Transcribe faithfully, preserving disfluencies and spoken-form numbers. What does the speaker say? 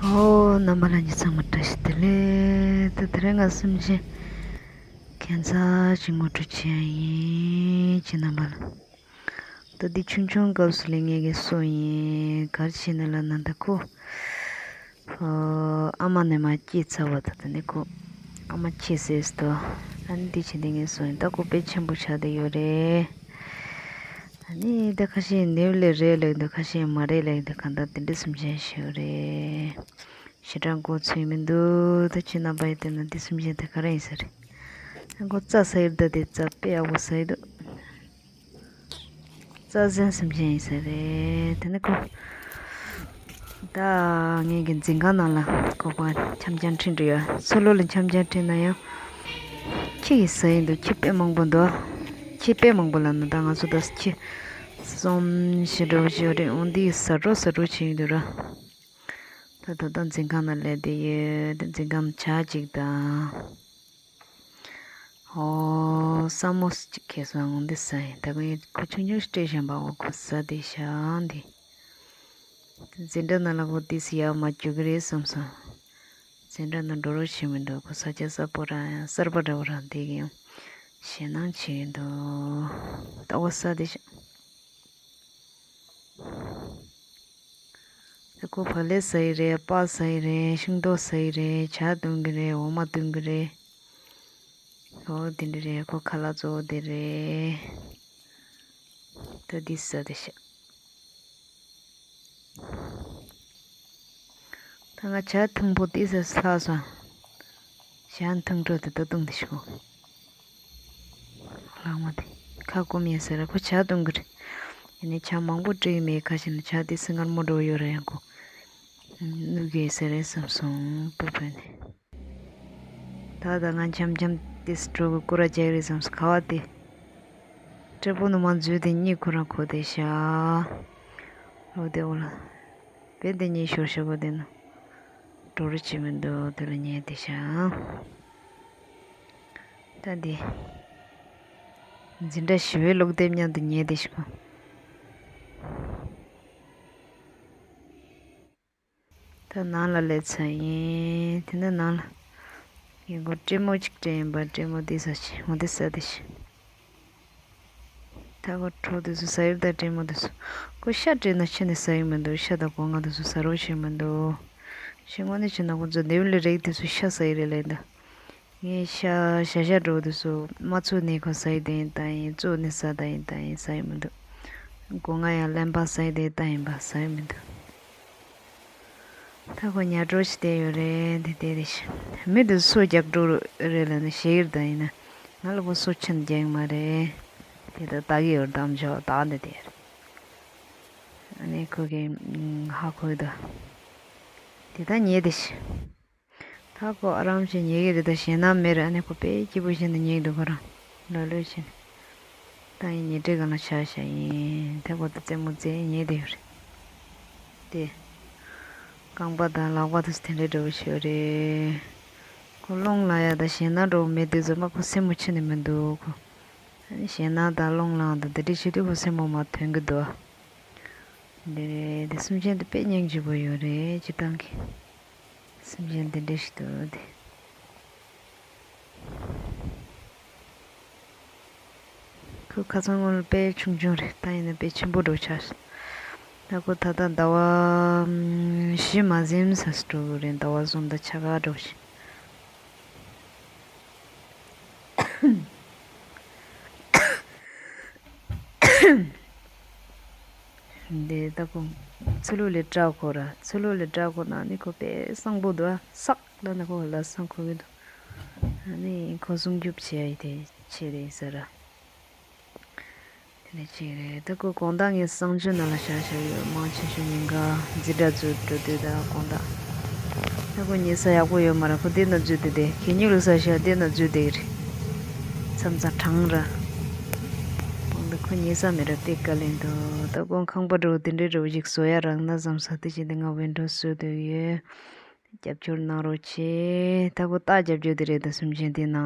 ཨོ། རྣམ་པ་ལྷན་རྒྱས་ཚང་མ་བཀྲ་ཤིས་བདེ་ལེགས། ད་དེ་རིང་ང་སེམས་ཅན་ཁྱད་མཚར་ཅིག་ངོ་སྤྲོད་བྱེད་ཡ་ཡིན། ཁྱེད་རྣམ་པ་ལ། ད་འདི་ཆུང་ཆུང་སྐབས་སུ་ལས་ངེད་ཀྱི་སོ་ཡིན། ག་རེ་བྱས་ནས་ལབ་ན་ད་ཁོ། ཨ་མ་ནས་མར་སྐྱེས་ཚར་བ་ད་ད་ནི་ཁོ། ཨ་མ་ཁྱེད་ཟེར་སོ། ཨ་ནི་འདི་བྱས་ནས་ངེད་སོ་ཡིན། ད་ཁོ་དཔེ་ཆེན་པོ་ཆགས་བསྡད་ཡོད་རེད། ཨ་ནི་ད་ཁ་ཤས་ནེའུ་ལེ་རེད་ལབ་འདུག་ཁ་ཤས་མ་རེད་ལབ་འདུག་གང་ལྟར་དེ་འདྲ་སེམས་ཅན་ཞིག་རེད། ཞེ་དྲག་མགོ་ཚོས་མི་འདུག་ད་ཁྱེད་རྣམ་པ་ཡི་དེ་ན་འདི་སེམས་ཅན་དེ་ག་རེ་ཡིན་ས་རེད། ཨ་ཁོ་རྩྭ་ཟ་ཡི་ད་དེ་རྩྭ་དཔེ་ཡག་པོ་ཟ་ཡི་འདུག་རྩྭ་ཟན་སེམས་ཅན་ཡིན་ས་རེད། དེ་ནི་ཁོ། ད་ངེད་ཀྱི་འཛིན་ཁང་ནང་ལ་ཁོ་པ་འཆམ་འཆམ་འཁྲིད་འགྲོ་ཡ། ཚུར་ལོག་ལ་འཆམ་འཆམ་འཁྲིད་ན་ཡང་། ཁྱི་ཡིས་ཟ་ཡི་འདུག་ཁྱི་དཔེ་མང་པོ་འདུག་ཁྱི་དཔེ་མང་པོ་ལ་ནི་ད་ང་ཚོ་ད་ཁྱི་གསུམ་བཞི་འདྲ་བོ་ཅིག་ཡོད་རེད། འོ་འདི་ཟ་འགྲོ་ཟ་འགྲོ་བྱེད་ཀྱི་འདུག་ར། ད་ད་ལྟ་འཛིན་ཁང་ནང་སླེབས་བསྡད་ཡོད། འཛིན་ཁང་ཇ་གཅིག་དང་། ཨོ། ས་མོ་ཅིག་ཁྱེར་སོང་། འོ་འདི་ཟ་ཡིན། ད་གིན་ཁོ་ཆུང་ཆུང་ཞིག་སྤྲད་བཞིན་པ། འོ་ཁོ་ཟ་བསྡད་ཤག་འདི། འཛིན་གྲྭ་ནང་ལ་ཁོ་ཏོག་ཙམ་ཡར་མར་རྒྱུག་གི་རེད་བསམ་སོང་། འཛིན་གྲྭ་ནང་འགྲོ་རོགས་བྱེད་མི་འདུག་ཁོ་ས་ཆ་གསར་པ་རང་ཡང་གསར་པ་འདྲ་བོ་རང་བསྡད་ཀྱི་ཡང་ཞེད་སྣང་བྱེད་ཀྱི་འདུག་ད་འོ་ཟ་བསྡད་ཤག་ད་ཁོ་བག་ལེབ་ཟ་ཡི་རེད། སྤགས་ཟ་ཡི་རེད། ཤིང་ཏོག་ཟ་ཡི་རེད། ཇ་འཐུང་གི་རེད། འོ་མ་འཐུང་གི་རེད། འོ་དེ་འདྲ་རེད། ཁོ་ཁ་ལག་གཙོ་བོ་དེ་རེད། ད་འདི་ཟ་བསྡད་ཤག་ད་ང་ཇ་འཐུང་པོ་འདི་ཟ་ལྷག་སོང་། ཇ་འཐུང་འགྲོ་དེ་ད་འཐུང་བསྡད་ཤག་ལག་མ་དེ་ཁ་སྐོམ་ཡིན་ཟེར་ར། ཁོ་ཇ་འཐུང་གི་རེད། ཡིན་ནའི་ཇ་མང་པོ་སྤྲད་ཀྱི་མེད། ཁ་ཤས་ནི་ཇ་དེ་སེམས་ཁར་མོ་འགྲོ་ཡོད་ར། ཡང་ཁོ་ནུ་གེ་ཟེར་རེད་བསམ་སོང་། སྤུ་བོས་ནི། ད་ད་ང་འཆམ་འཆམ་དེ་སྤྲོ་གི་སྐོར་ར་རྒྱག་རེད་བསམ་སོང་། ག་བ་དེ། སྤྲེལ་པོ་ནུ་མ་འཛུལ་དེ་གཉིད་ཁོ་རང་ཁོ་དེ་ཤ། འོ་དེ་འོ་ལ། བན་དེ་གཉིད་ཤོར་ཤོར་བ་དེ་ནི། འགྲོ་རུ་ཅི་མི་འདུག་དེ་ལ་ཉལ་དེ་ཤ། ད་འདི། འཛིན་གྲྭ་ཞི་བའི་ཀློག་དེབ་མཉམ་དུ་ཉལ་དེ་ཤ། ད་ནང་ལ་སླེབས་ཚར་ཡིན། དེ་ནས་ནང་ལ་ཡིན་གོ་སྤྲེལ་མོ་གཅིག་སྤྲད་ཡིན་པ། སྤྲེལ་མོ་འདི་ཟ་ཆེ་འོ་འདི་ཟ་དེ་ཤི། ད་གོ་གྲོགས་དེ་ཚོ་ཟ་ཡིར་ད། སྤྲེལ་མོ་དེ་ཚོ་ཁོ་ཤ་སྤྲད་ན་ཕྱི་ནས་ཟ་ཡི་མི་འདུག་ཤ་དང་སྒོ་ང་དེ་ཚོ་ཟ་རོགས་བྱེད་མི་འདུག་ཤི་དངོས་གནས་བྱས་ན་ཁོ་ཚོ་ནེའུ་ལེ་རིགས་དེ་ཚོ་ཤ་ཟ་ཡི་རེད་ལབ་འདུག་ངས་ཤ་ཤ་ཤ་འགྲོ་དུས་སུ་མ་ཚུགས་ནས་ཁོ་ཟ་ཡི་དེ་ཡིན་ད་ཡིན། བཙོས་ནས་ཟ་ད་ཡིན་ད་ཡིན། ཟ་ཡི་མི་འདུག་སྒོ་ང་ཡང་རློན་པ་ཟ་ཡི་དེ་ད་ཡིན་པ་ཟ་ཡི་མི་འདུག་ད་ཁོ་ཉལ་འགྲོ་ཞིག་བསྡད་ཡོད་རེད། དེ་དེ་རེད་ཤག་མི་དེ་སོ་རྒྱག་འགྲོ་རེད་ལབ་ནས་ཞེད་ཡིར་ད་ཡིན་ན། ང་ལ་ཁོ་སོ་ཆེན་རྒྱག་ཡི་མ་རེད། དེ་ད་ལྟ་གི་ཡོད་དམ་ཆོག་ད་འདི་དེ་རེད། ཨ་ནི་ཁོ་གི་ཧ་གོ་ཡི་ད། དེ་ད་ཉལ་དེ་ཤི། ད་ཁོ་ཨ་རམ་ཞིག་ཉལ་གི་རེད་ད། ཞེད་སྣང་མེད་རེད། ཨ་ནི་ཁོ་དཔེ་སྐྱིད་པོ་བྱས་ནས་ཉལ་གི་འདུག་ཁོ་རང་ལ་ལོས་བྱས་ནས། ད་ཡིན་ཉལ་ཁྲིའི་སྒང་ལ་ཆ་བཞག་ཡིན། དེ་ཁོ་ད་རྩེད་མོ་རྩེ་ཉལ་དེ་ཡོད་རེད། དེ། རྐང་པ་དང་ལག་པ་དེ་ཚོ་དེ་འདྲའི་འདྲ་བོ་ཞིག་ཡོད་རེད། ཁོ་སློང་ལ་ཡ་ད་ཞེད་སྣང་འདྲ་བོ་མེད་དུས་ཙམ་པ་ཁོ་སེམས་པ་ཕྱི་ནས་མི་འདུག་ཁོ། ཨ་ནི་ཞེད་སྣང་དང་སློང་ལངས་དང་དེ་འདྲ་བྱེད་དུས་ཁོ་སེམས་པ་མར་ཐོན་གི་འདུག་དེ་རེད། དེ་སེམས་ཅན་དེ་དཔེ་སྙིང་རྗེ་པོ་ཡོད་རེད། སྤྱིར་བཏང་གི་སེམས་ཅན་དེ་འདྲ་ཞིག་འདུག་དེ། ཁོ་ཁ་སང་སྔོན་ལ་དཔེ་ཆུང་ཆུང་རེད། ད་ཡིན་ན་དཔེ་ཆེན་པོ་འདྲ་ཆགས་སོང་། ད་ཁོ་ད་ལྟ་ཟླ་བ་བཞི་མ་ཟིན་ཙམ་འགྲོ་གི་རེད། ཟླ་བ་གསུམ་དང་ཕྱེད་ཀ་འགྲོ་བཞིན། འདི་ལྟ་བུ། ཚུར་ལོག་ལས་སྐྲག་གོ་ར། ཚུར་ལོག་ལས་སྐྲག་གོ་ན་ནི་ཁོ་དཔེ་གསང་པོ་འདུག་ཨ། སག་ལབ་ན་ཁོ་ལ་སང་གོ་གི་འདུག་ཨ་ནི་ཁོ་སྲུང་སྐྱོབ་བྱེད་ཡ་དེ་ཆེད་རེད་ཟེར་ར། དེ་ནས་ཅིག་རེད། ད་ཁོ་དགོང་དག་ངས་གསང་སྤྱོད་ནང་ལ་བཞག་བཞག་ཡོད། མང་ཆེ་ཤོས་ཉིན་ག་འཛིན་གྲྭ་ཚོ་འགྲོ་དུས་ད་དགོང་དག་ད་ཁོ་ཉལ་ས་ཡག་པོ་ཡོད་མ་རེད། ཁོ་འདི་ན་འཛུལ་དེ་བསྡད། གད་སྙིགས་ལུག་ས་ཞག་འདི་ན་འཛུལ་བསྡད་ཀྱི་རེད། མཚམས་མཚམས་གྲང་ར། དགོང་དག་ཁོ་ཉལ་ས་མེད་ར་དཔེ་དཀའ་ལས་འདུག་ད་དགོང་ཁང་པ་འདྲ་བོ་དེ་འདྲའི་འདྲ་བོ་ཞིག་བཟོ་ཡ་རག་ན་བསམ་ས། དེ་བཞིན་དེ་ང་ཝིན་ཌོ་བཟོ་འདོད་ཡོད། རྒྱབ་སྐྱོར་གནང་རོགས་བྱེད། ད་ཁོ་ལྟ་རྒྱབ་སྐྱོར་དེ་རེད། ད་སེམས་ཅན་དེ་ནང་ནས།